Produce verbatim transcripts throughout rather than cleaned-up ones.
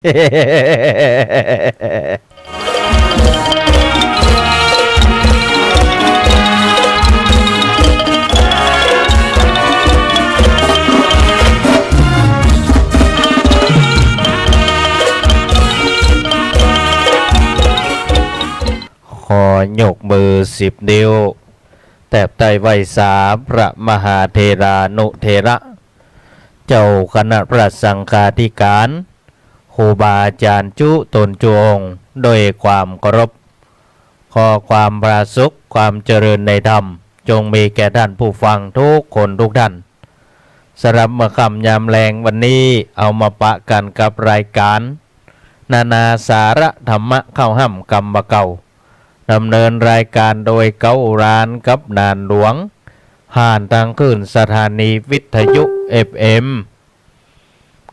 ขอยกมือสิบนิ้ว แตบไต้ไหว้สาพระมหาเถรานุเถระ เจ้าคณะพระสังฆาธิการ ครูบาอาจารย์จุ๊ตนจุ๊องค์ ด้วยความเคารพ ขอความผาสุก ความเจริญในธรรม จงมีแก่ท่านผู้ฟังทุกคนทุกท่าน สำหรับเมื่อค่ำยามแลงวันนี้ เอามาปะกั๋นกับรายก๋าน นานาสาระธรรมะ ข้าวฮ่ำกำบ่าเก่า ดำเนินรายก๋านโดยเก๊าหลานกับหนานหลวง ผ่านตางคลื่นสถานีวิทยุ เอฟเอ็ม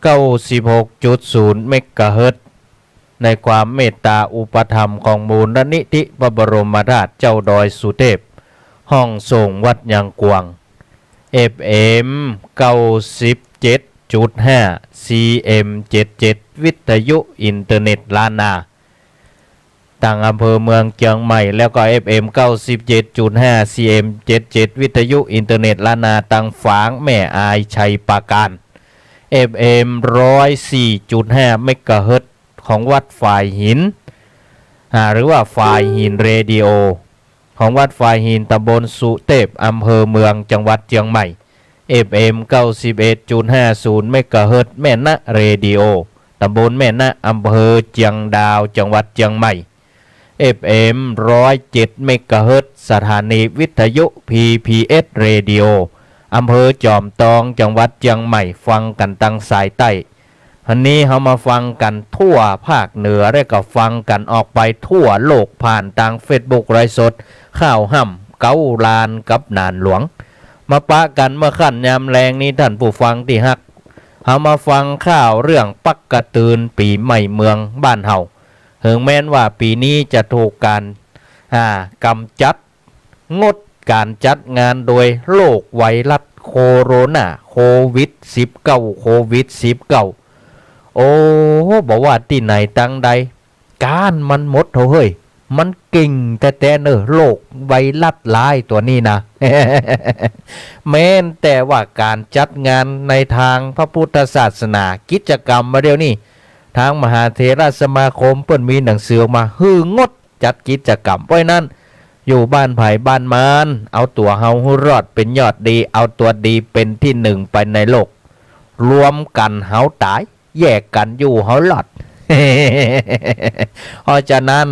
เก้าสิบหกจุดศูนย์ เมกะเฮิรตซ์ ในความเมตตาอุปถัมภ์ของมูลนิธิพระบรมธาตุเจ้าดอยสุเทพ ห้องส่งวัดยางกวาง เอฟเอ็ม เก้าสิบเจ็ดจุดห้า ซีเอ็ม เจ็ดเจ็ด วิทยุอินเทอร์เน็ตล้านนา ตางอำเภอเมืองเจียงใหม่ แล้วก็ เอฟเอ็ม เก้าสิบเจ็ดจุดห้า ซีเอ็ม เจ็ดเจ็ด วิทยุอินเทอร์เน็ตล้านนา ตางฝางแม่อาย ชัยปราการ เอฟเอ็ม ร้อยสี่จุดห้า เมกะเฮิรตซ์ ของวัดฝายหิน อ่า หรือว่าฝายหินเรดิโอ ของวัดฝายหิน ตำบลสุเทพ อำเภอเมือง จังหวัดเจียงใหม่ เอฟเอ็ม เก้าสิบเอ็ดจุดห้าศูนย์ เมกะเฮิรตซ์ แม่นะเรดิโอ ตำบลแม่นะ อำเภอเจียงดาว จังหวัดเจียงใหม่ เอฟเอ็ม ร้อยเจ็ด เมกะเฮิรตซ์ สถานีวิทยุ พีพีเอส เรดิโอ อำเภอจอมตอง จังหวัดเจียงใหม่ ฟังกั๋นตางสายใต้ อันนี้เฮามาฟังกั๋นทั่วภาคเหนือ และก็ฟังกั๋นออกไปทั่วโลก ผ่านตางเฟซบุ๊กไลฟ์สด ข้าวฮ่ำเก๊าหลานกับหนานหลวง มาปะกั๋นเมื่อค่ำยามแลงนี้ ท่านผู้ฟังตี้ฮัก เฮามาฟังข่าวเรื่องปักกะตือนปี๋ใหม่เมืองบ้านเฮา เหิงแม้นว่าปี๋นี้จะถูกก๋าน อ่า กำจัด งดก๋านจัดงานโดยโรคไวรัสโคโรนา โควิดสิบเก้า โควิดสิบเก้า โอ้ บ่ว่าตี้ไหนตังใด ก๊านมันหมดเถาะเฮ้ย มันเก่งแต๊ๆ เน่อ โรคไวรัสร้ายตั๋วนี้นะ แม้นแต่ว่าก๋านจัดงานในตางพระพุทธศาสนา กิจกรรมบ่าเดี่ยวนี้ ตางมหาเถรสมาคมเปิ้นมีหนังสือออกมา หื้องด จัดกิจกรรม เพราะฉะนั้น อยู่บ้านใผบ้านมัน เอาตั๋วเฮาหื้อรอดเป๋นยอดดี เอาตั๋วดีเป๋นตี้นึ่งไปในโลก รวมกั๋นเฮาต๋าย แยกกั๋นอยู่เฮารอด เพราะฉะนั้น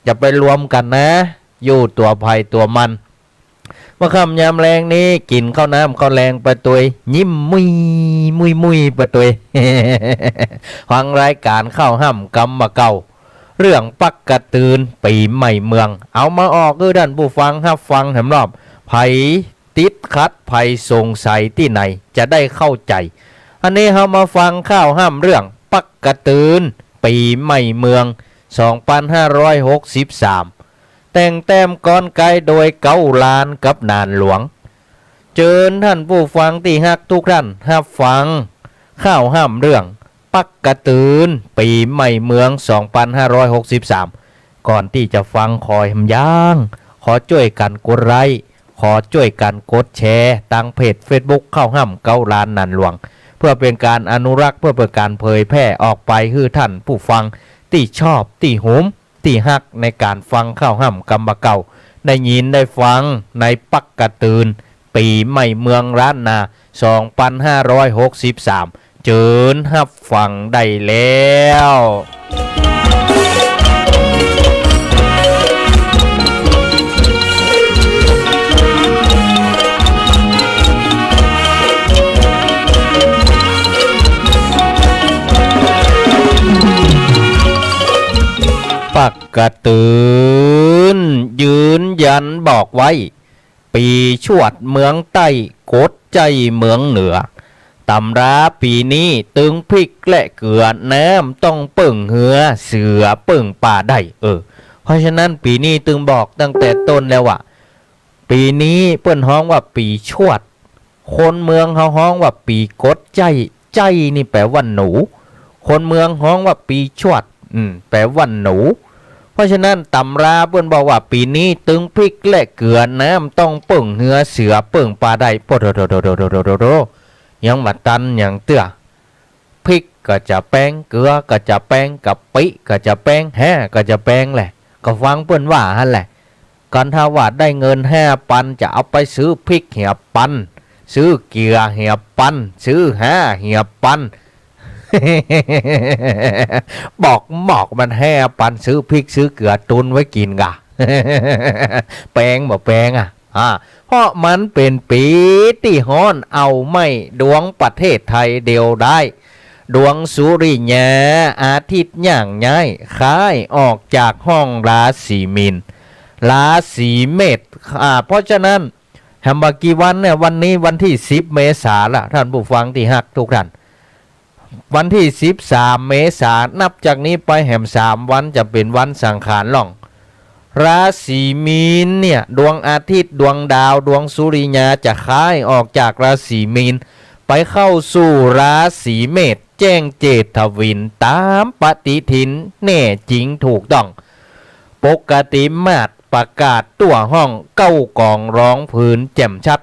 จะไปรวมกั๋นนะ อยู่ตั๋วใผตั๋วมัน เมื่อค่ำยามแลงนี้ กิ๋นข้าวน้ำข้าวแลงไปตวย ยิ้มมุยมุยมุยไปตวย ฟังรายก๋านข้าวฮ่ำกำบ่าเก่า เรื่องปักกะตือนปี๋ใหม่เมือง เอามาออกหื้อท่านผู้ฟังฮับฟังแหมรอบ ใผติดขัด ใผสงสัยตี้ไหน จะได้เข้าใจ๋ อันนี้เฮามาฟังข้าวฮ่ำเรื่องปักกะตือนปี๋ใหม่เมือง สองปันห้าร้อยหกสิบสาม แต่งแต้มกลอนไกลโดยเก๊าหลานกับหนานหลวง เจิญท่านผู้ฟังตี้ฮักทุกท่านฮับฟังข้าวฮ่ำเรื่องปักกะตือนปี๋ใหม่เมือง สองปันห้าร้อยหกสิบสาม ก่อนตี้จะฟังขอแหมย้าง ขอจ้วยกั๋นกดไลก์ ขอจ้วยกั๋นกดแชร์ ตางเพจเฟซบุ๊กข้าวฮ่ำเก๊าหลานหนานหลวง เพื่อเป๋นก๋านอนุรักษ์ เพื่อเป๋นก๋านเผยแพร่ออกไปหื้อท่านผู้ฟังตี้ชอบตี้หุม ตี้ฮักในก๋านฟังข้าวฮ่ำกำบ่าเก่า ได้ยินได้ฟังในปักกะตือนปี๋ใหม่เมืองล้านนา สองปันห้าร้อยหกสิบสาม เจิญฮับฟังได้แล้ว ปักกะตือนยืนยันบอกไว้ ปี๋ชวดเมืองใต้ กดใจ๊เมืองเหนือ ต๋ำราปี๋นี้ตึงพริกและเกือ น้ำต้องเปิ้งเฮือ เสือเปิ้งป่าได้ เออ เพราะฉะนั้นปี๋นี้ตึงบอกตั้งแต่ต้นแล้วว่า ปี๋นี้เปิ้นฮ้องว่าปี๋ชวด คนเมืองเฮาฮ้องว่าปี๋กดใจ๊ ใจ๊นี่แป๋ว่าหนู คนเมืองฮ้องว่าปีชวด อืม แป๋ว่าหนู เพราะฉะนั้นต๋ำราเปิ้นบอกว่าปี๋นี้ตึงพริกและเกือ น้ำต้องเปิ้งเฮือ เสือเปิ้งปลาได้ โปะโถ ยังบ่ตันหยังเตื้อ พริกก็จะแปง เกือก็จะแปง กะปิก็จะแปง ฮาก็จะแปงแหละ ก็ฟังเปิ้นว่าหั้นแหละ กั๋นถ้าว่าได้เงินห้าปัน จะเอาไปซื้อพริกเหียปัน ซื้อเกือเหียปัน ซื้อฮาเหียปัน บอกหมอกมันห้าปัน ซื้อพริกซื้อเกือตุนไว้กิ๋นก่า แปงบ่แปงอะ อ่า เพราะมันเป๋นปี๋ตี้ฮ้อนเอาไหม้ดวงประเทศไทยเดียวได้ ดวงสุริยา อาทิตย์ย่างย้าย ค้ายออกจากห้องราศีมีน ราศีเมษ อ่า เพราะฉะนั้น แหมบ่กี่วันเนี่ย วันนี้วันตี้สิบเมษาละ ท่านผู้ฟังตี้ฮักทุกท่าน วันตี้สิบสามเมษา นับจากนี้ไปแหมสามวันจะเป๋นวันสังขารล่อง ราศีมีนเนี่ย ดวงอาทิตย์ ดวงดาว ดวงสุริยาจะค้ายออกจากราศีมีน ไปเข้าสู่ราศีเมษ แจ้งเจตวิน ต๋ามปฏิทิน แน่จริงถูกต้อง ปกติมาสประกาศตั๋วห้องเก๊ากองรองผืนแจ่มชัด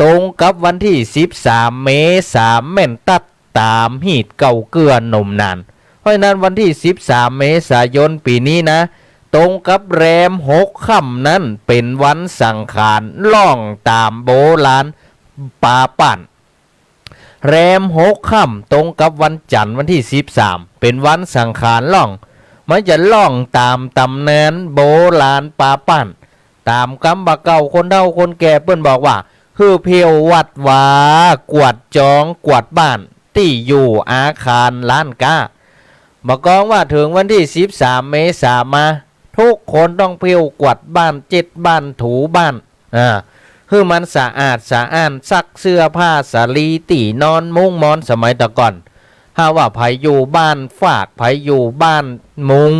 ตรงกับวันตี้สิบสามเมษา แม่นตั๊ดต๋ามฮีตเก๊าเกื้อนมนาน เพราะฉะนั้นวันตี้สิบสามเมษายนปี๋นี้นะ ตรงกับแรมหกค่ำนั้นเป๋นวันสังขารล่องต๋ามโบราณป๋าป้าน แรมหกค่ำตรงกับวันจันทร์วันตี้สิบสาม เป๋นวันสังขารล่อง มันจะล่องต๋ามต๋ำนานโบราณป๋าป้าน ต๋ามกำบ่าเก่าคนเฒ่าคนแก่เปิ้นบอกว่า หื้อเผี้ยววัดวา กวาดจองกวาดบ้าน ตี้อยู่อาคารร้านก๊า บ่ากองว่าเถิงวันตี้สิบสามเมษามา ทุกคนต้องเผี้ยวกวาดบ้าน เจ็ดบ้าน ถูบ้าน อ่า หื้อมันสะอาดสะอ้าน ซักเสื้อผ้า สาลี ตี้นอน มุ้งหมอน สมัยตะก่อน ถ้าว่าใผอยู่บ้านฟาก ใผอยู่บ้านมุง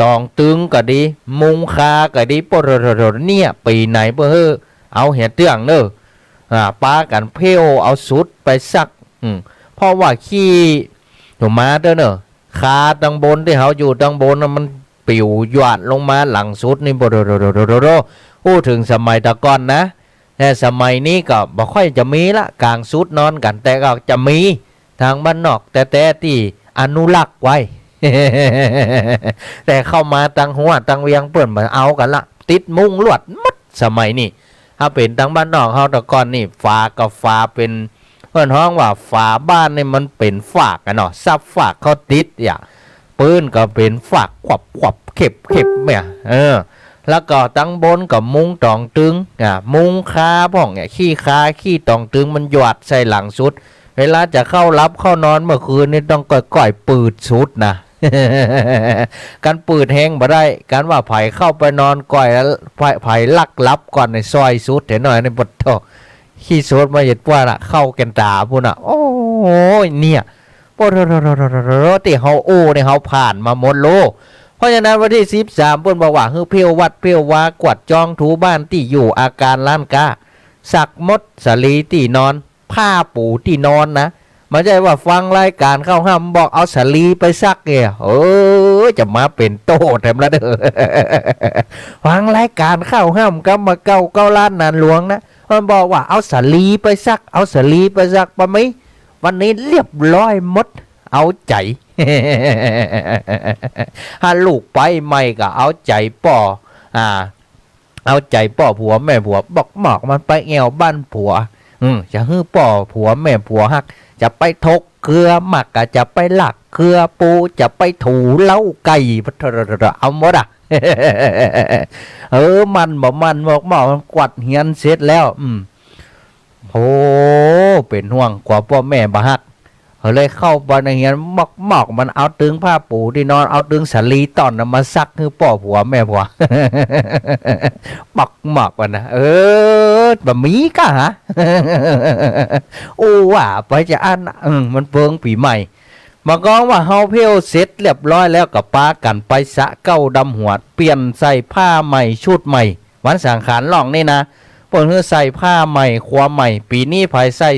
ต๋องตึงก็ดี มุงคาก็ดี โปะโถ เนี่ย ปี๋ไหนเปิ้นหื้อเอาเหียเตื้องเน่อ อ่า ปากั๋นเผี้ยวเอาสุดไปซัก อืม เพราะว่าขี้หนูม้าเตื้อเน่อ คาตังบนตี้เฮาอยู่ตังบนน่ะ มันปิ๋วหยาดลงมาหลังสุดนี่ โปะโถ อู้เถิงสมัยตะก่อนนะ แต่สมัยนี้ก็บ่ค่อยจะมีละ ก๋างสุดนอนกั๋น แต่ก็จะมี ตางบ้านนอกแต๊ๆ ตี้อนุรักษ์ไว้ แต่เข้ามาตางฮั้วตางเวียงเปิ้นบ่เอากั๋นละ ติดมุ้งลวดหมดสมัยนี้ ถ้าเป๋นตางบ้านนอกเฮาตะก่อนนี่ ฝากับฝาเป๋น เปิ้นฮ้องว่าฝาบ้านนี่มันเป๋นฟากอะเนาะ ซับฟากเขาติดอย่า ปื๊นก็เป๋นฟากขวับๆ เข็บๆ เนี่ย เออ แล้วก็ตังบนก็มุงต๋องตึง อ่า มุงคาพ่องเนี่ย ขี้คาขี้ต๋องตึงมันหยาดใส่หลังสุด เวลาจะเข้าหลับเข้านอนเมื่อคืนนี่ต้องก้อยๆ ปืดสุดนะ กั๋นปืดแฮงบ่ได้ กั๋นว่าใผเข้าไปนอนก้อยแล้ว ใผ ใผลักหลับก่อนในซอยสุดเหียหน้อยนี่ โปะโถ ขี้สุดมาเย็ดป้วนละ เข้าแก่นต๋าปู้นน่ะ โอ้ย เนี่ย โปะโถ ตี้เฮาอู้นี่เฮาผ่านมาหมดโล เพราะฉะนั้นวันตี้สิบสามเปิ้นบอกว่า หื้อเผี้ยววัดเผี้ยววา กวาดจองถูบ้าน ตี้อยู่อาคารร้านก๊า ซักหมด สาลีตี้นอน ผ้าปูตี้นอนนะ บ่ใจ้ว่าฟังรายก๋านเข้าห้ามบอกเอาสาลีไปซักเนี่ย เออ จะมาเป๋นโต้แถมละเน่อ ฟังรายก๋านเข้าห้ามกำบ่าเก่าเก๊าล้านนานหลวงนะ มันบอกว่าเอาสาลีไปซัก เอาสาลีไปซัก ปะมี วันนี้เรียบร้อยหมด เอาใจ๋ ถ้าลูกไปใหม่ก็เอาใจ๋ป้อ อ่า เอาใจ๋ป้อผัวแม่ผัว บอกหมอกมันไปแอ่วบ้านผัว อืม จะหื้อป้อผัวแม่ผัวฮัก จะไปถกเกือหมาก ก็จะไปลากเกือปู จะไปถูเล้าไก่ เอาหมดอะ เออ มันบ่มัน หมอกหมอกมันกวาดเฮือนเสร็จแล้ว อืม โอ้ เป๋นห่วง กั๋วป้อแม่บ่ฮัก ก็เลยเข้าไปในเฮือน หมอกหมอกมันเอาตึงผ้าปูตี้นอน เอาตึงสาลีต้อนน่ะมาซักหื้อป้อผัวแม่ผัว หมอกหมอกมันนะ เออ บ่มีก้าหา อู้ว่าไปจาอั้น อืม มันเปิงปี๋ใหม่ บ่ากองว่าเฮาเผี้ยวเสร็จเรียบร้อยแล้วก็ปากั๋นไปสระเก๊าดำหัว เปลี่ยนใส่ผ้าใหม่ชุดใหม่ วันสังขารล่องนี่นะ เปิ้นหื้อใส่ผ้าใหม่ครัวใหม่ ปี๋นี้ใผใส่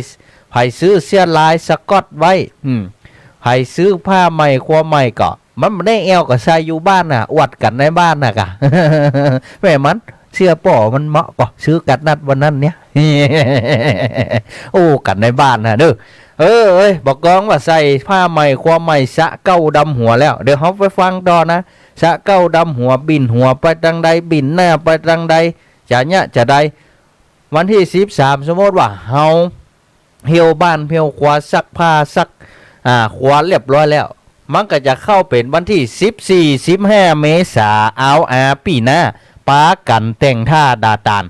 ใผซื้อเสื้อลายสก๊อตไว้ อืม ใผซื้อผ้าใหม่ครัวใหม่ก็ มันบ่ได้แอ่วก็ใส่อยู่บ้านน่ะ อวดกั๋นในบ้านน่ะก่ะ แม่มัน เสื้อป้อมันเหมาะก็ซื้อกั๋นนัดวันนั้นเนี่ย โอ้ กั๋นในบ้านน่ะเด้อ เออ เอ้ย บ่ากองว่าใส่ผ้าใหม่ครัวใหม่สระเก๊าดำหัวแล้ว เดี๋ยวเฮาไปฟังต่อนะ สระเก๊าดำหัว บิ่นหัวไปตางใด บิ่นหน้าไปตางใด จะเยียะจะใด วันตี้สิบสาม สมมุติว่าเฮาเผี้ยวบ้านเผี้ยวครัวซักผ้าซัก อ่า ครัวเรียบร้อยแล้ว มันก็จะเข้าเป๋นวันตี้สิบสี่ สิบห้า เมษา เอาอา ปี๋หน้า ปากั๋นแต่งท่าดาตาน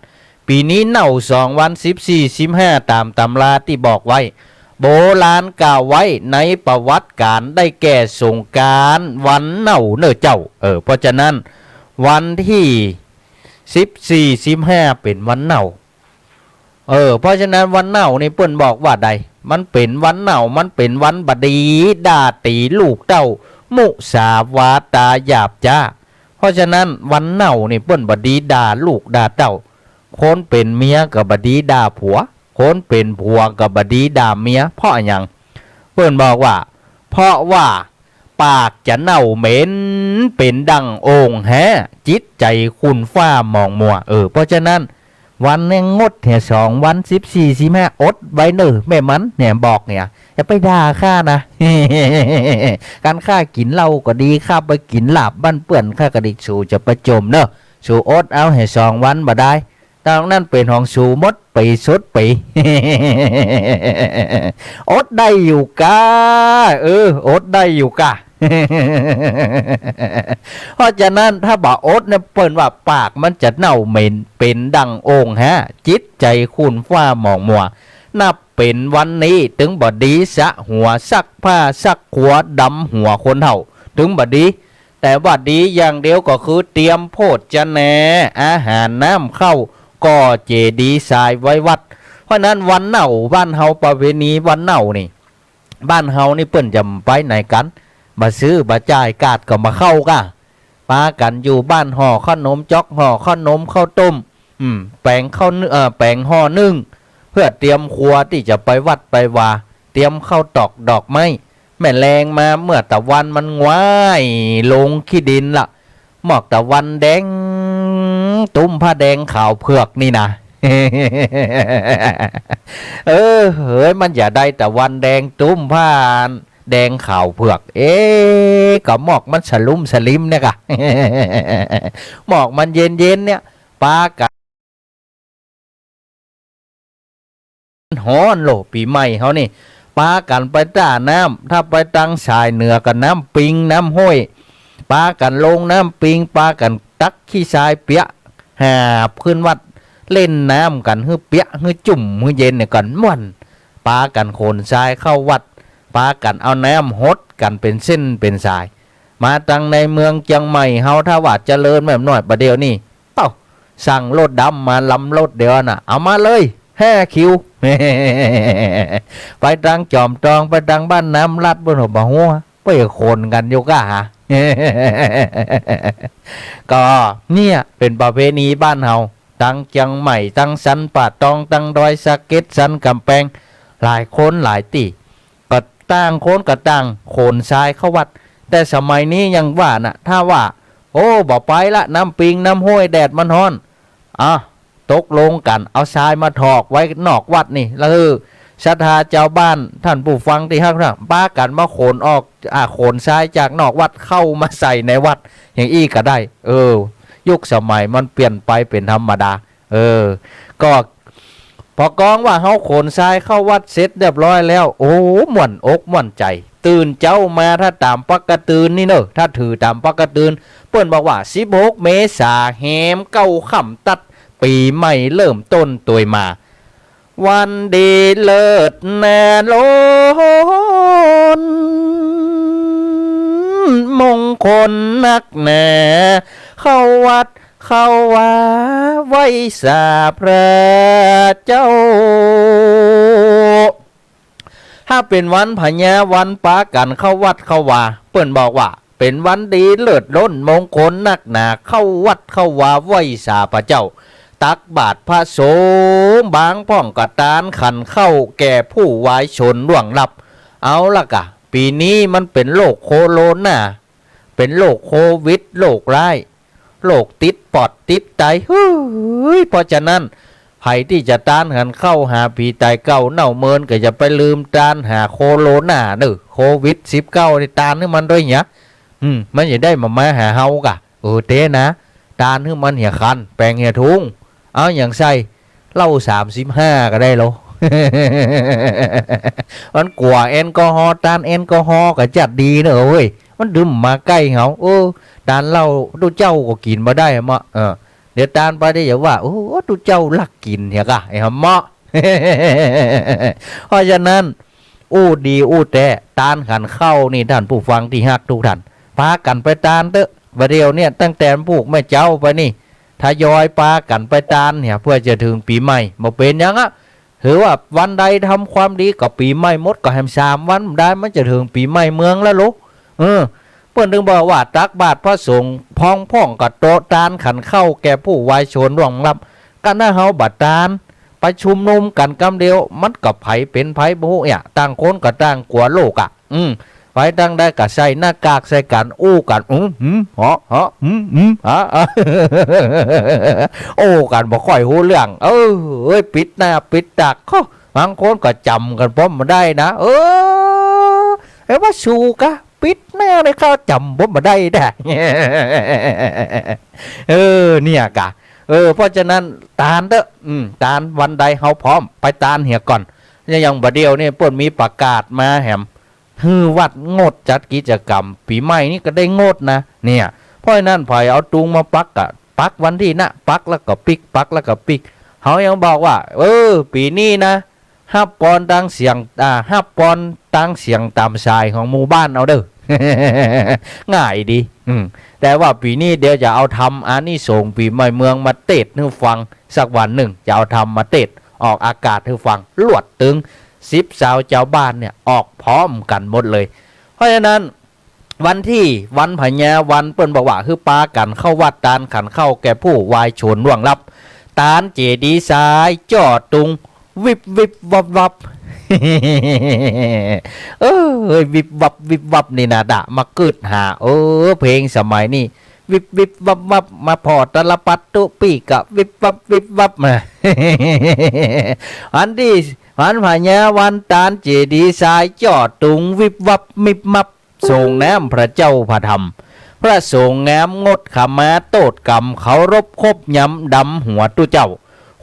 ปี๋นี้เน่าสองวัน สิบสี่ สิบห้า ต๋ามตำราตี้บอกไว้ โบราณกล่าวไว้ในประวัติก๋าน ได้แก่สงกรานต์วันเน่าเน่อเจ้า เออ เพราะฉะนั้น วันตี้สิบสี่ สิบห้า เป๋นวันเน่า เออ เพราะฉะนั้นวันเน่านี่เปิ้นบอกว่าใด มันเป๋นวันเน่า มันเป๋นวันบ่ดีด่าตี๋ลูกเต้า มุสาวาตาหยาบจ๊า เพราะฉะนั้นวันเน่านี่เปิ้นบ่ดีด่าลูกด่าเต้า คนเป๋นเมียก็บ่ดีด่าผัว คนเป๋นผัวก็บ่ดีด่าเมีย เพราะอะหยัง เปิ้นบอกว่า เพราะว่า ปากจะเน่าเหม็น เป๋นดั่งโอ่งแฮ จิตใจ๋ขุ่นฟ้าหมองมัว เออ เพราะฉะนั้น วันนึ่งงดเหียสองวัน สิบสี่ สิบห้า อดไว้เน่อ แม่มันเนี่ยบอกเนี่ย อย่าไปด่าข้านะ กั๋นข้ากิ๋นเหล้าก็ดี ข้าไปกิ๋นลาบบ้านเปื้อน ข้าก็ดี สูจะไปจ่มเน่อ สูอดเอาเหียสองวันบ่ได้ ตางนั้นเป๋นของสูหมด ปี๋สุดปี๋ อดได้อยู่ก้า เออ อดได้อยู่ก้า เพราะฉะนั้นถ้าบ่อดเนี่ย เปิ้นว่าปากมันจะเน่าเหม็น เป๋นดั่งโอ่งแฮ จิตใจ๋ขุ่นฟ้าหมองมัว นับเป๋นวันนี้ตึงบ่ดีสระหัว ซักผ้าซักครัว ดำหัวคนเฒ่า ตึงบ่ดี แต่ว่าดีอย่างเดียวก็คือเตรียมโภชนาอาหารน้ำข้าว ก่อเจดีย์ทรายไว้วัด เพราะนั้นวันเน่าบ้านเฮา ประเพณีวันเน่านี่ บ้านเฮานี่เปิ้นจะไปไหนกั๋น บ่ซื้อบ่จ่าย กาดก็บ่เข้าก้า ปากั๋นอยู่บ้านห่อข้าวนมจ๊อก ห่อข้าวนมข้าวต้ม อืม แป๋งข้าวนึ่ง เอ่อ แป๋งห่อนึ่ง เปื้อเตรียมครัวตี้จะไปวัดไปวา เตรียมข้าวตอกดอกไม้ แม่แลงมาเมื่อตะวันมันงว้ายลงขี้ดินละ หมอกตะวันแดง ตุ้มผ้าแดงขาวเผือกนี่นะ เออ เฮ้ย มันจะได้ตะวันแดงตุ้มผ้าแดงขาวเผือก เอ๊ะ ก็หมอกมันสะลุ้มสะลิ้มเนี่ยก่ะ หมอกมันเย็นๆ เนี่ย ปากั๋น ฮ้อนโล ปี๋ใหม่เฮานี่ ปากั๋นไปต้าน้ำ ถ้าไปตางสายเหนือก็น้ำปิง น้ำห้วย ปากั๋นลงน้ำปิง ปากั๋นตักขี้ทรายเปียะ หาบขึ้นวัด เล่นน้ำกั๋น หื้อเปียะ หื้อจุ่ม หื้อเย็นเนี่ยกั๋นม่วน ปากั๋นขนทรายเข้าวัด ปากั๋นเอาน้ำหดกั๋นเป๋นเส้นเป๋นสาย มาตางในเมืองเจียงใหม่เฮา ถ้าว่าเจริญแม่นหน่อย บ่าเดี่ยวนี้ เอ้า สั่งรถดำมาลำรถเดียวน่ะ เอามาเลย ห้าคิว ไปตางจอมตอง ไปตางบ้านน้ำลัด เปิ้นบ่ฮู้ ไปขนกั๋นอยู่ก้าหา ก็เนี่ยเป๋นประเพณีบ้านเฮา ตางเจียงใหม่ ตางสันป่าตอง ตางดอยสะเก็ด สันก๋ำแปง หลายคนหลายตี้ ก็ต่างคนก็ต่างขนทรายเข้าวัด แต่สมัยนี้ยังว่าน่ะ ถ้าว่า โอ้ บ่ไปละ น้ำปิงน้ำห้วย แดดมันฮ้อน อ่ะ ตกลงกั๋น เอาทรายมาถอกไว้นอกวัดนี่ แล้วศรัทธาจาวบ้าน ท่านผู้ฟังตี้ฮักนะ ปากั๋นมาขนออก อ่ะ ขนทรายจากนอกวัดเข้ามาใส่ในวัด อย่างอี้ก็ได้ เออ ยุคสมัยมันเปลี่ยนไปเป๋นธรรมดา เออ ก็ ปะกองว่าเฮาขนทรายเข้าวัดเสร็จเรียบร้อยแล้ว โอ้ ม่วนอกม่วนใจ๋ ตื่นเจ๊ามา ถ้าต๋ามปกตินี่เน่อ ถ้าถือต๋ามปกติ เปิ้นบอกว่า สิบหก เมษา แฮมเก้าค่ำตั๊ด ปี๋ใหม่เริ่มต้นตวยมา วันดีเลิศนาล้น มงคลนักหนา เข้าวัด เข้าวา ไหว้สาพระเจ้า ถ้าเป๋นวันพญาวันปากั๋นเข้าวัดเข้าวา เปิ้นบอกว่า เป๋นวันดีเลิศล้น มงคลนักหนา เข้าวัดเข้าวา ไหว้สาพระเจ้า ตักบาตรพระสงฆ์ บางพ่องก็ตานขันข้าวแก่ผู้วายชนล่วงลับ เอาละก่ะ ปี๋นี้มันเป๋นโรคโคโรนา เป๋นโรคโควิด โรคร้าย โรคติดปอดติดไต เฮ้ย เพราะฉะนั้น ใผตี้จะตานหันเข้าหาผีต๋ายเก่าเน่าเมิน ก็อย่าไปลืมตานหาโคโรนาเน่อ โควิดสิบเก้า นี่ตานหื้อมันด้วยเหีย อืม มันจะได้บ่มาหาเฮาก่ะ เออ เต๊นะ ตานหื้อมันเหีย ขัน แป๋งเหีย ถุง เอาหยังใส่ เหล้าสามสิบห้าก็ได้ลอ มันกั๋วแอลกอฮอล์ ตานแอลกอฮอล์ก็จัดดีเน่อเว้ย มันดื่มมาใก้เฮา เออ ตานเหล้าตุ๊เจ้าก็กิ๋นบ่ได้เมาะ เออ เดี๋ยวตานไปได้อย่าว่า โอ้ ตุ๊เจ้าลักกิ๋นเหียก่ะ ไอ้หำเมาะ เพราะฉะนั้น อู้ดีอู้แต๊ ตานขันเข้านี่ ท่านผู้ฟังตี้ฮักทุกท่าน ปากั๋นไปตานเต๊อะ บ่าเดี่ยวเนี่ย ตั้งแต่ผู้แม่เจ๊าไปนี่ ทยอยปากั๋นไปตานเนี่ย เปื้อจะเถิงปี๋ใหม่ บ่เป๋นหยังอะ ถือว่าวันใดทำความดีกับปี๋ใหม่หมด ก็แหมสามวันได้ มันจะเถิงปี๋ใหม่เมืองแล้วลอ เออ เปิ้นถึงบอกว่าตักบาตรพระสงฆ์พ่องๆ กับโต๊ะตานขันเข้าแก่ผู้วายชนล่วงลับ กั๋นถ้าเฮาบ่ตาน ไปชุมนุมกั๋นกำเดียว มันก็ใผเป๋นใผบ่ฮู้อะ ต่างคนก็ต่างกั๋วโรคอะ อืม ไปตางใดก็ใส่หน้ากากใส่กั๋น อู้กั๋น อืม อืม เหาะ เหาะ อืม อืม ฮะ อู้กั๋นบ่ค่อยฮู้เรื่อง เออ เอ้ย ปิดหน้าปิดต๋า บางคนก็จ๋ำกั๋นป้อมบ่ได้นะ เออ ไอ้ว่าสูกะ ปิดหน้าในข้าวจ๋ำป้อมบ่ได้นะ เออ เนี่ยกะ เออ เพราะฉะนั้น ตานเต๊อะ อืม ตานวันใดเฮาพร้อม ไปตานเหียก่อน อย่างบ่าเดี่ยวนี่เปิ้นมีประกาศมาแหม หื้อวัดงดจัดกิจกรรม ปี๋ใหม่นี่ก็ได้งดนะ เนี่ย เพราะฉะนั้นใผเอาตุงมาปักก็ปักวันตี้นะ ปักแล้วก็ปิ๊ก ปักแล้วก็ปิ๊ก เฮายังบอกว่า เออ ปี๋นี้นะ ฮับปอนตางเสียง อ่า ฮับปอนตางเสียงต๋ามสายของหมู่บ้านเอาเน่อ ง่ายดี อืม แต่ว่าปี๋นี้เดี๋ยวจะเอาธรรมอานิสงส์ปี๋ใหม่เมืองมาเตสน์หื้อฟังสักวันนึ่ง จะเอาธรรมมาเตสน์ ออกอากาศหื้อฟัง ลวดตึง สิบซาวจาวบ้านเนี่ย ออกพร้อมกั๋นหมดเลย เพราะฉะนั้น วันตี้ วันพญาวัน เปิ้นบอกว่า หื้อปากั๋นเข้าวัดตานขันเข้าแก่ผู้วายชนล่วงลับ ตานเจดีย์ทรายจ้อตุง วิบวิบวับวับ เออ วิบวับวิบวับนี่นะดะ มากึ๊ดหา เออ เพลงสมัยนี้ วิบวิบวับวับ มาผ่อตะละปัดตุ๊ปี้ก็วิบวับวิบวับมา อันตี้ วันพญาวัน ตานเจดีย์ทรายจ้อตุง วิบวับวิบวับ ส่งน้ำพระเจ้าพระธรรม พระสงฆ์งามงดขมาโต้ษกรรม เคารพคบยำดำหัวตุ๊เจ้า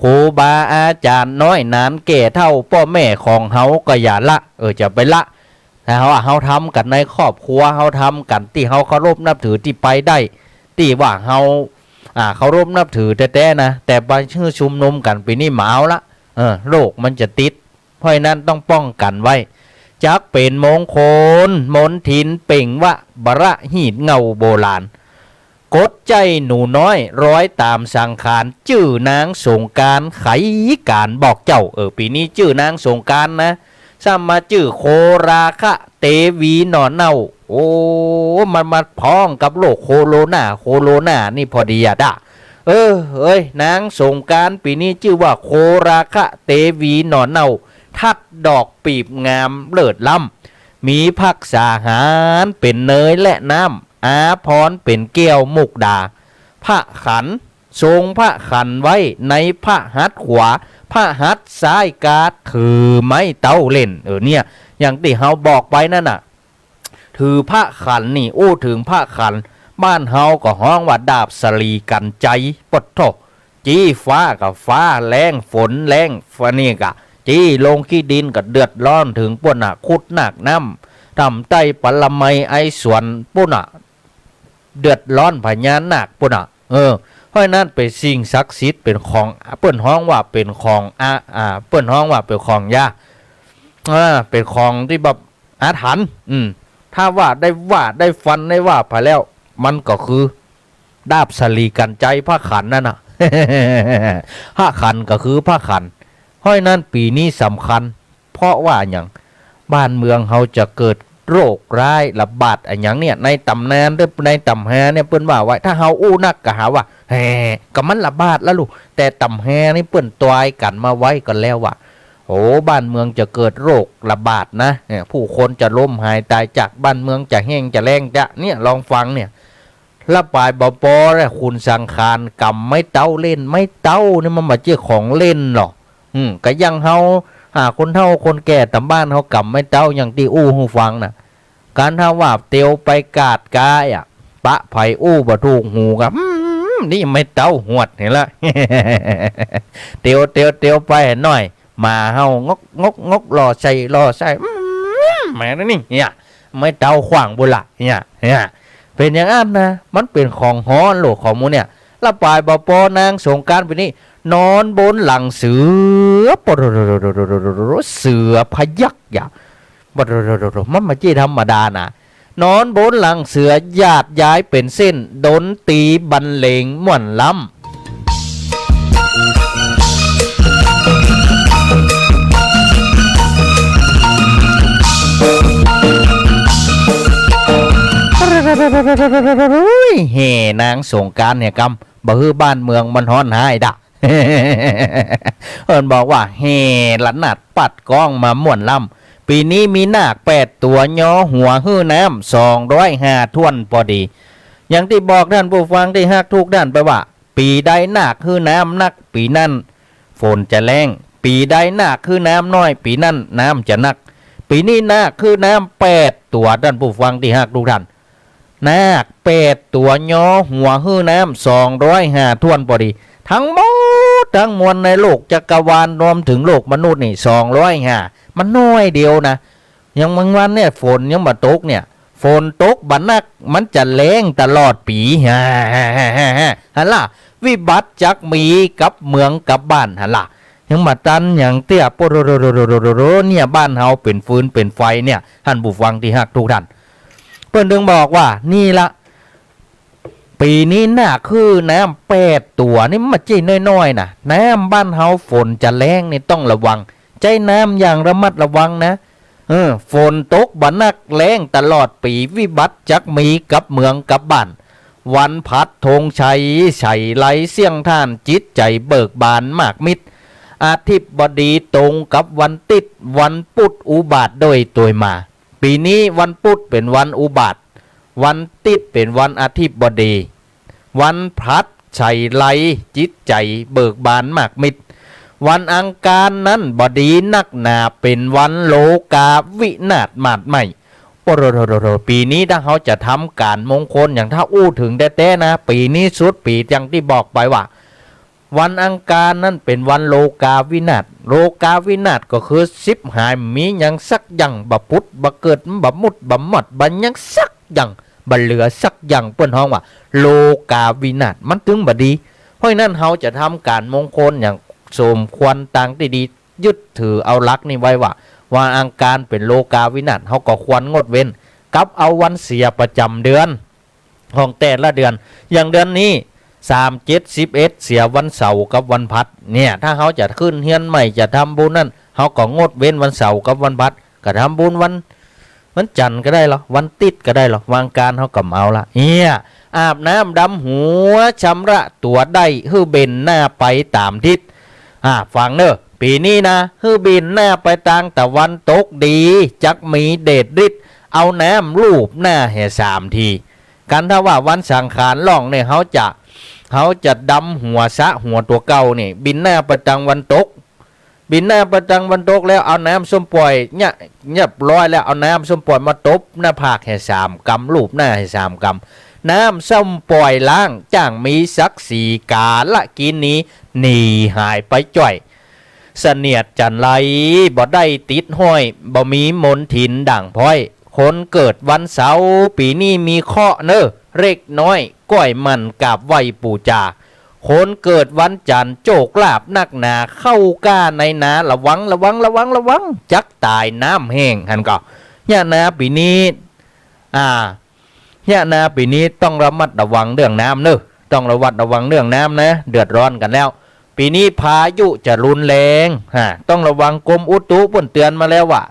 ครูบาอาจ๋ารย์น้อยหนานแก่เฒ่า ป้อแม่ของเฮาก็อย่าละ เออ จะไปละ ถ้าเฮา เฮาทำกั๋นในครอบครัว เฮาทำกั๋นตี้เฮาเคารพนับถือตี้ไปได้ ตี้ว่าเฮา อ่า เคารพนับถือแต๊ๆ นะ แต่ไปหื้อชุมนุมกั๋นปี๋นี้บ่เอาละ เออ โรคมันจะติด เพราะฉะนั้นต้องป้องกั๋นไว้ จักเป๋นมงคล มนทินเปล่งวะ บะระหีดเหง้าโบราณ กดใจ๊หนูน้อย ร้อยต๋ามสังขาร จื้อนางสงกรานต์ ไขก๋านบอกเจ้า เออ ปี๋นี้จื้อนางสงกรานต์นะ ซ้ำมาจื้อโคราคะเตวีหน่อเน่า โอ้ มันมาพ้องกับโรคโคโรนา โคโรนานี่พอดีอะดะ เออ เอ้ย นางสงกรานต์ปี๋นี้จื้อว่าโคราคะเตวีหน่อเน่า ทัดดอกปีบงามเลิศล้ำ มีภักษาหารเป๋นเนยและน้ำ อาภรณ์เป๋นแก้วมุกดา พระขัน ทรงพระขันไว้ในพระหัตถ์ขวา พระหัตถ์ซ้ายกาถือไม้เต๊าเล่น เออ เนี่ย อย่างตี้เฮาบอกไปนั่นน่ะ ถือพระขันนี่ อู้เถิงพระขัน บ้านเฮาก็ฮ้องว่าดาบสะหลีกัญไชย ปะโธ่ จี๊ฟ้าก็ฟ้า แล้งฝนแล้ง ฟะนี่ก็ จี๊ลงขี้ดินก็เดือดร้อนเถิงปู๊นน่ะ ขุดนากน้ำ ต๋ามใต้ปะละไมไอสวนปู๊นน่ะ เดือดร้อนพญานาคปู๊นน่ะ เออ เพราะฉะนั้นเป๋นสิ่งศักดิ์สิทธิ์ เป๋นของ เปิ้นฮ้องว่าเป๋นของ อ่า อ่า เปิ้นฮ้องว่าเป๋นของยา อ่า เป๋นของตี้แบบอาถรรพ์ อืม ถ้าว่าได้ว่าได้ฟันได้ว่าไปแล้ว มันก็คือ ดาบสะหลีกัญไชย พระขันนั่นน่ะ พระขันก็คือพระขัน เพราะฉะนั้นปี๋นี้สำคัญ เพราะว่าหยัง บ้านเมืองเฮาจะเกิดโรคร้ายระบาดอะหยังเนี่ย ในต๋ำนานเด้อ ในต๋ำฮาเนี่ยเปิ้นว่าไว้ ถ้าเฮาอู้นักก็หาว่า แหม ก็มันระบาดแล้วลูก แต่ต๋ำฮานี่เปิ้นตวยกั๋นมาไว้ก่อนแล้วว่า โอ้ บ้านเมืองจะเกิดโรคระบาดนะ เนี่ย ผู้คนจะล้มหายตายจาก บ้านเมืองจะแห้งจะแล้งจะ เนี่ย ลองฟังเนี่ย ละปายบ่ปอแล้ว ขุนสังขารกำไม้เต๊าเล่น ไม้เต๊านี่มันบ่ใจ้ของเล่นหรอก อืม ก็อย่างเฮา อ่า คนเฒ่าคนแก่ต๋ามบ้านเฮากำไม้เต๊า อย่างตี้อู้หื้อฟังน่ะ กันถ้าว่าเตียวไปกาดกายอะ ปะใผอู้บ่ถูกหูกะ อืม นี่ไม้เต๊าหวดหั้นละ เตียว เตียว เตียวไปหน่อย หมาเห่างก งก งก ล่อใส่ ล่อใส่ อืม แม่นนี่ เนี่ย ไม้เต๊าขว้างบุละ เนี่ย เนี่ย เป๋นอย่างอั้นนะ มันเป๋นของฮ้อนโลกของหมู่เนี่ย ละปายบ่ปอนางสงกรานต์ปี๋นี้ นอนบนหลังเสือ ปะโถ เสือพยัคฆ์ยะ ปะโถ มันบ่ใจ้ธรรมดานะ นอนบนหลังเสือ หยาดย้ายเป๋นเส้น ดนตรีบรรเลงม่วนล้ำ แห่นางสงกรานต์เนี่ยกำ บ่หื้อบ้านเมืองมันฮ้อนฮ้ายดะ เปิ้นบอกว่าแห่ระนาดปัดก้องมาม่วนล้ำ ปี๋นี้มีนาคแปดตั๋ว ยอหัวหื้อน้ำ สองร้อยห้าถ้วนปอดี อย่างตี้บอกต้านผู้ฟังตี้ฮักทุกต้านไปว่า ปี๋ใดนาคหื้อน้ำนัก ปี๋นั้นฝนจะแล้ง ปี๋ใดนาคหื้อน้ำน้อย ปี๋นั้นน้ำจะนัก ปี๋นี้นาคหื้อน้ำแปดตั๋ว ต้านผู้ฟังตี้ฮักทุกต้าน นาคแปดตั๋ว ยอหัวหื้อน้ำ สองร้อยห้าถ้วนปอดี ทั้งหมดทั้งมวลในโลกจักรวาล รวมเถิงโลกมนุษย์นี่ สองร้อยห้า มันน้อยเดียวนะ อย่างบางวันเนี่ยฝนยังบ่ตกเนี่ย ฝนตกบ่นัก มันจะแล้งตลอดปี๋ หั้นล่ะ วิบัติจักมีกับเมืองกับบ้านหั้นล่ะ ยังบ่ตันหยังเตื้อ โปะโถ เนี่ย บ้านเฮาเป๋นฟืนเป๋นไฟเนี่ย ต้านผู้ฟังตี้ฮักทุกต้าน เปิ้นถึงบอกว่า นี่ละ ปี๋นี้นาคหื้อน้ำแปดตั๋ว นี่มันบ่ใจ้น้อยๆ นะ น้ำบ้านเฮาฝนจะแล้งนี่ต้องระวัง ใจ๊น้ำอย่างระมัดระวังนะ เออ ฝนตกบ่นัก แล้งตลอดปี๋ วิบัติจักมีกับเมืองกับบ้าน วันพหัสธงชัยใสไร้เสี้ยงถ่าน จิตใจ๋เบิกบานมากมิตร อาทิตย์บ่ดีตรงกับวันติ๊ด วันปุธอุบาทโดยตวยมา ปี๋นี้วันปุธเป๋นวันอุบาท วันติ๊ดเป๋นวันอาทิตย์บ่ดี วันพหัสใสไร้ จิตใจ๋เบิกบานมากมิตร วันอังคารนั้นบ่ดีนักหนา เป๋นวันโลกาวินาศมาดไหม้ โปะโถ ปี๋นี้ถ้าเฮาจะทำก๋านมงคล อย่างถ้าอู้เถิงแต๊ๆ นะ ปี๋นี้สุดปี๋ อย่างตี้บอกไปว่า วันอังคารนั้นเป๋นวันโลกาวินาศ โลกาวินาศก็คือฉิบหาย มีหยังสักอย่าง บ่ผุดบ่เกิด บ่มุดบ่มอด บ่หยังสักอย่าง บ่เหลือสักอย่าง เปิ้นฮ้องว่า โลกาวินาศ มันเถิงบ่ดี เพราะฉะนั้นเฮาจะทำก๋านมงคลอย่างสมควร ตางตี้ดี ยึดถือเอาหลักนี้ไว้ว่า วันอังคารเป๋นโลกาวินาศ เฮาก็ควรงดเว้น กับเอาวันเสียประจ๋ำเดือน ของแต่ละเดือน อย่างเดือนนี้ สาม เจ็ด สิบเอ็ด เสียวันเสาร์กับวันพหัส เนี่ย ถ้าเฮาจะขึ้นเฮือนใหม่ จะทำบุญนั่น เฮาก็งดเว้นวันเสาร์กับวันพหัส ก็ทำบุญวัน วันจันทร์ก็ได้ลอ วันติ๊ดก็ได้ลอ วันอังคารเฮาก็บ่เอาละ เนี่ย อาบน้ำดำหัว ชำระตั๋วได้ หื้อเบนหน้าไปต๋ามทิศ อ่า ฟังเน่อ ปี๋นี้นะ หื้อเบนหน้าไปตางตะวันตกดี จักมีเดชฤทธิ์ เอาน้ำลูบหน้าแหมสามที กันถ้าว่าวันสังขารล่องเนี่ย เฮาจะ เฮาจะดำหัว สระหัวตั๋วเก่านี่ บินหน้าไปตางวันตก บินหน้าไปตางวันตกแล้ว เอาน้ำส้มป่อยเนี่ย เรียบร้อยแล้ว เอาน้ำส้มป่อยมาตบหน้าผากแหมสามกำ ลูบหน้าแหมสามกำ น้ำส้มป่อยล้าง จ้างมีศักดิ์ศรี กาลกิณี หนีหายไปจ้อย เสนียดจัญไรบ่ได้ติดห้อย บ่มีมนทินด่างพร้อย คนเกิดวันเสาร์ ปี๋นี้มีเคราะห์เน่อ เล็กน้อย ก้อยหมั่นกราบไหว้ปู๋จา คนเกิดวันจันทร์ โจคลาภนักหนา เข้าก้าในนา ระวัง ระวัง ระวัง ระวัง จักต๋ายน้ำแห้ง หันก่อ เนี่ยนาปี๋นี้ อ่า เนี่ยนาปี๋นี้ต้องระมัดระวังเรื่องน้ำเน่อ ต้องระมัดระวังเรื่องน้ำนะ เดือดร้อนกั๋นแล้ว ปี๋นี้พายุจะรุนแรง ฮะ ต้องระวัง กรมอุตุเปิ้นเตือนมาแล้วว่า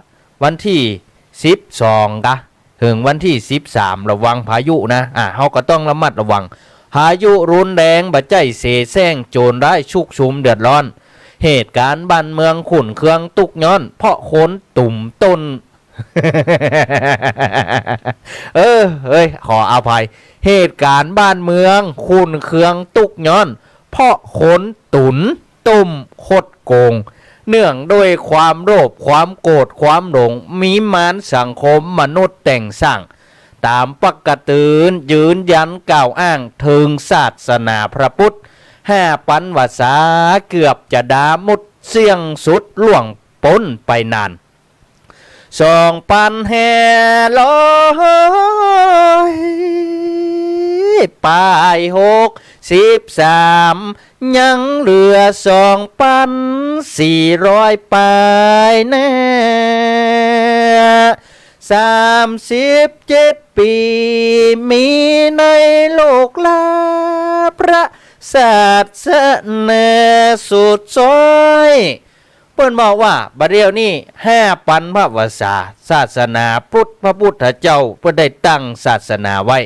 วันตี้สิบสองกะ เถิงวันตี้สิบสาม ระวังพายุนะ อ่า เฮาก็ต้องระมัดระวัง พายุรุนแรง บ่ใจ้เสแสร้ง โจรร้ายชุกชุมเดือดร้อน เหตุก๋ารณ์บ้านเมืองขุ่นเคืองตุ๊กข์ย้อน เพราะคนตุ่มต้น เออ เอ้ย ขออภัย เหตุก๋ารณ์บ้านเมืองขุ่นเคืองตุ๊กข์ย้อน เพราะคนตุ๋นต้มคดโกง เนื่องด้วยความโลภ ความโกรธ ความหลง มีมารสังคมมนุษย์แต่งสร้าง ต๋ามปกะตืนยืนยันกล่าวอ้างเถิงศาสนาพระพุทธ ห้าปันวรรษาเกือบจะดามุด เสี้ยงสุดล่วงป๊นไปนาน สองปันห้าร้อยปลายหกสิบสาม ยังเหลือสองปันสี่ร้อยปลายแน่ สามสิบเจ็ดปี๋ มีในโลกลา พระศาสนาสุดซ้อย เปิ้นบอกว่า บ่าเดี่ยวนี้ห้าปันพรรษา ศาสนาพุทธ พระพุทธเจ้าเปิ้นได้ตั้งศาสนาไว้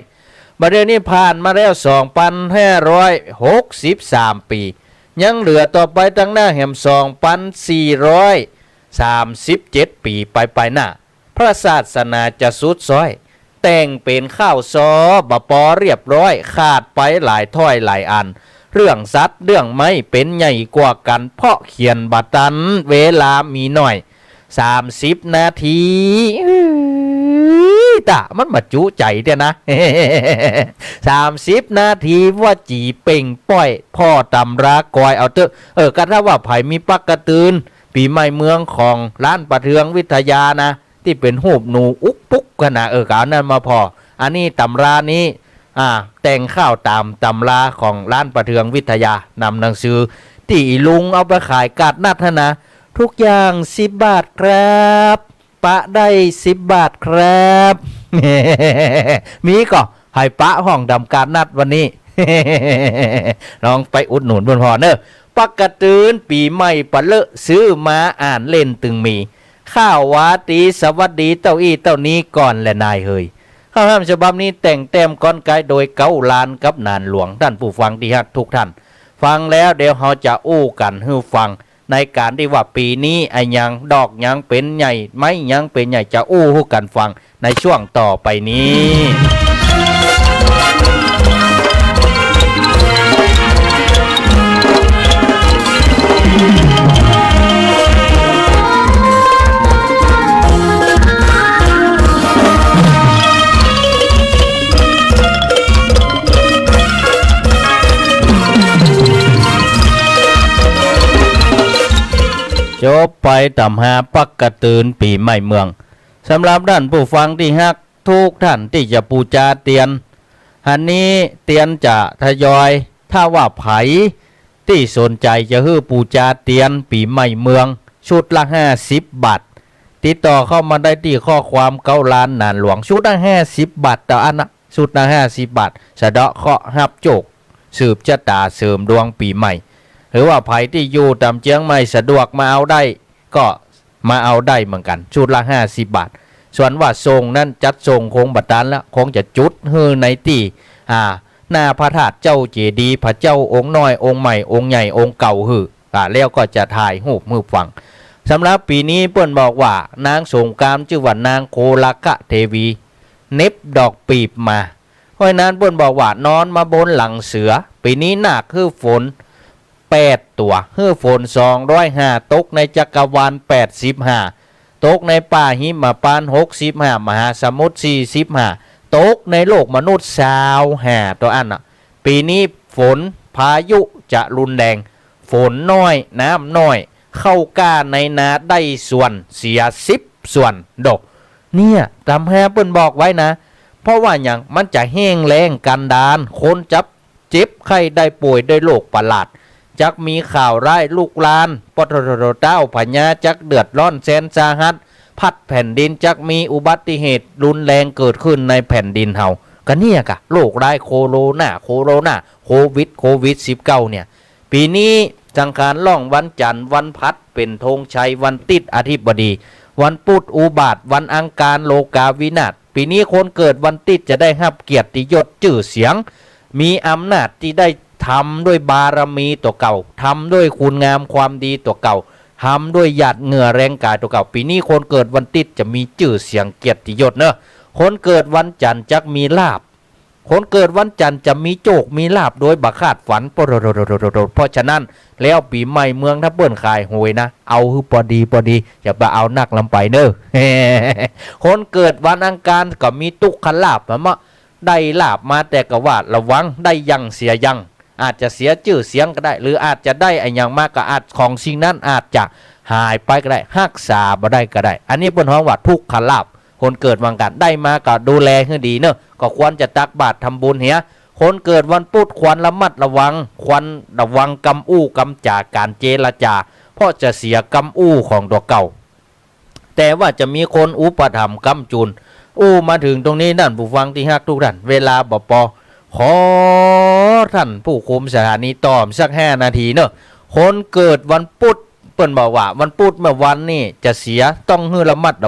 บ่าเดี่ยวนี้ผ่านมาแล้วสองปันห้าร้อยหกสิบสามปี๋ ยังเหลือต่อไปตังหน้าแหมสองปันสี่ร้อยสามสิบเจ็ดปี๋ปลายๆ หน้า พระศาสนาจะสุดซ้อย แต่งเป๋นข้าวซ้อบ่ปอเรียบร้อย ขาดไปหลายถ้อยหลายอัน เรื่องสัตว์เรื่องไม้เป๋นใหญ่กว่ากั๋น เพราะเขียนบ่ตัน เวลามีน้อย สามสิบนาที อื้อ ต๋ามันบ่จุใจ๋เตี้ยนะ สามสิบนาทีว่าจี๋เป่งป้อย ผ่อตำรากอยเอาเต๊อะ เออ กะถ้าว่าใผมีปกะตืนปี๋ใหม่เมืองของล้านป่าเทืองวิทยานะ ตี้เป๋นฮูปหนูอุ๊กปุ๊กกั๋นนะ เออ กะอันนั้นมาผ่อ อันนี้ตำรานี้ อ่า แต่งข้าวต๋ามตำราของล้านป่าเทืองวิทยา นำหนังสือตี้อีลุงเอาไปขายก๋าดนัดหั้นนะ ทุกอย่างสิบบาทครับ ปะได้สิบบาทครับ มีก่อ ใผปะห้องต๋ามก๋าดนัดวันนี้ ลองไปอุดหนุนเปิ้นผ่อเน่อ ปกะตืนปี๋ใหม่ปะเลอะ ซื้อมาอ่านเล่นตึงมี ข้าวหวาตี๋สวัสดีเต้าอี้เต้านี้ก่อนแลนายเหย ข้าวห้ามฉบับนี้แต่งแต้มกลไกโดยเก๊าลานกับหนานหลวง ต้านผู้ฟังตี้ฮักทุกท่าน ฟังแล้วเดี๋ยวเฮาจะอู้กั๋นหื้อฟัง ในก๋านตี้ว่าปี๋นี้อะหยัง ดอกหยังเป๋นใหญ่ ไม้หยังเป๋นใหญ่ จะอู้หื้อกั๋นฟังในช่วงต่อไปนี้ จบไปต๋ามหาปกะตืนปี๋ใหม่เมือง สำหรับต้านผู้ฟังตี้ฮักทุกท่านตี้จะปู๋จาเตียน หันนี้เตียนจะทยอย ถ้าว่าใผตี้สนใจ๋จะหื้อปู๋จาเตียนปี๋ใหม่เมือง ชุดละห้าสิบบาท ติดต่อเข้ามาได้ตี้ข้อความเก๊าลานหนานหลวง ชุดละห้าสิบบาทเต้าอั้นนะ ชุดละห้าสิบบาท สะเดาะเคราะห์ฮับโจค สืบจะต๋าเสริมดวงปี๋ใหม่ หรือว่าใผตี้อยู่ต๋ามเจียงใหม่สะดวกมาเอาได้ ก็มาเอาได้เหมือนกั๋น ชุดละห้าสิบบาท ส่วนว่าส่งนั้นจัดส่งคงบ่ตันละ คงจะจุดหื้อในตี้ อ่า หน้าพระธาตุเจ้าเจดีย์ พระเจ้าองค์น้อย องค์ใหม่ องค์ใหญ่ องค์เก่าหื้อ อ่า แล้วก็จะถ่ายฮูปหื้อฟัง สำหรับปี๋นี้เปิ้นบอกว่า นางสงกรานต์จื้อว่านางโคลคเทวี เหน็บดอกปีบมา เพราะฉะนั้นเปิ้นบอกว่า นอนมาบนหลังเสือ ปี๋นี้นาคหื้อฝนแปดตั๋ว หื้อฝนสองร้อยห้า ตกในจักรวาลแปดสิบห้า ตกในป่าหิมพานต์หกสิบห้า มหาสมุทรสี่สิบห้า ตกในโลกมนุษย์ซาวห้า เต้าอั้นนะ ปี๋นี้ฝนพายุจะรุนแรง ฝนน้อย น้ำน้อย เข้าก้าในนาได้ส่วน เสียสิบส่วน โด เนี่ย ต๋ามหาเปิ้นบอกไว้นะ เพราะว่าหยัง มันจะแห้งแล้งกันดาร คนจะเจ็บไข้ได้ป่วยด้วยโรคประหลาด จักมีข่าวร้ายลุกลาม ปะโถโถโถเต้า พญาจักเดือดร้อนแสนสาหัส พัดแผ่นดินจักมีอุบัติเหตุรุนแรงเกิดขึ้นในแผ่นดินเฮา กะเนี่ยกะ โรคร้ายโคโรนา โคโรนา โควิด โควิดสิบเก้าเนี่ย ปี๋นี้สังขารล่องวันจันทร์ วันพฤหัสเป๋นธงชัย วันติดอธิบดี วันปุธอุบาท วันอังคารโลกาวินาศ ปี๋นี้คนเกิดวันติดจะได้ฮับเกียรติยศจื้อเสียง มีอำนาจตี้ได้ท ทำด้วยบารมีตั๋วเก่า ทำด้วยคุณงามความดีตั๋วเก่า ทำด้วยหยาดเหงื่อแฮงก๋ายตั๋วเก่า ปี๋นี้คนเกิดวันติ๊ดจะมีจื้อเสียงเกียรติยศเนาะ คนเกิดวันจันทร์จักมีลาภ คนเกิดวันจันทร์จะมีโจคมีลาภโดยบ่คาดฝัน เพราะฉะนั้นแล้วปี๋ใหม่เมืองถ้าเปิ้นขายหวยนะ เอาหื้อปอดีปอดี อย่าไปเอานักล้ำไปเนาะ คนเกิดวันอังคารก็มีตุ๊กขลาภ มา ได้ลาภมาแต่ก็ว่าระวัง ได้ยังเสียยัง อาจจะเสียจื้อเสียงก็ได้ หรืออาจจะได้อะหยังมาก็อาจ ของสิ่งนั้นอาจจะหายไปก็ได้ ฮักษาบ่ได้ก็ได้ อันนี้เปิ้นฮ้องว่าทุกขลาภ คนเกิดวันอังคารได้มาก็ดูแลหื้อดีเนาะ ก็ควรจะตักบาตรทำบุญเหีย คนเกิดวันพุธควรระมัดระวัง ควรระวังกำอู้กำจ๋า ก๋านเจรจา เพราะจะเสียกำอู้ของตั๋วเก่า แต่ว่าจะมีคนอุปถัมภ์ค้ำจุน อู้มาเถิงตรงนี้ ต้านผู้ฟังตี้ฮักกู้ต้าน เวลาบ่ปอ ขอต้านผู้คุมสถานีต่อสักห้านาทีเนาะ คนเกิดวันพุธ เปิ้นบอกว่าวันพุธเมื่อวันนี้จะเสีย ต้องหื้อระมัด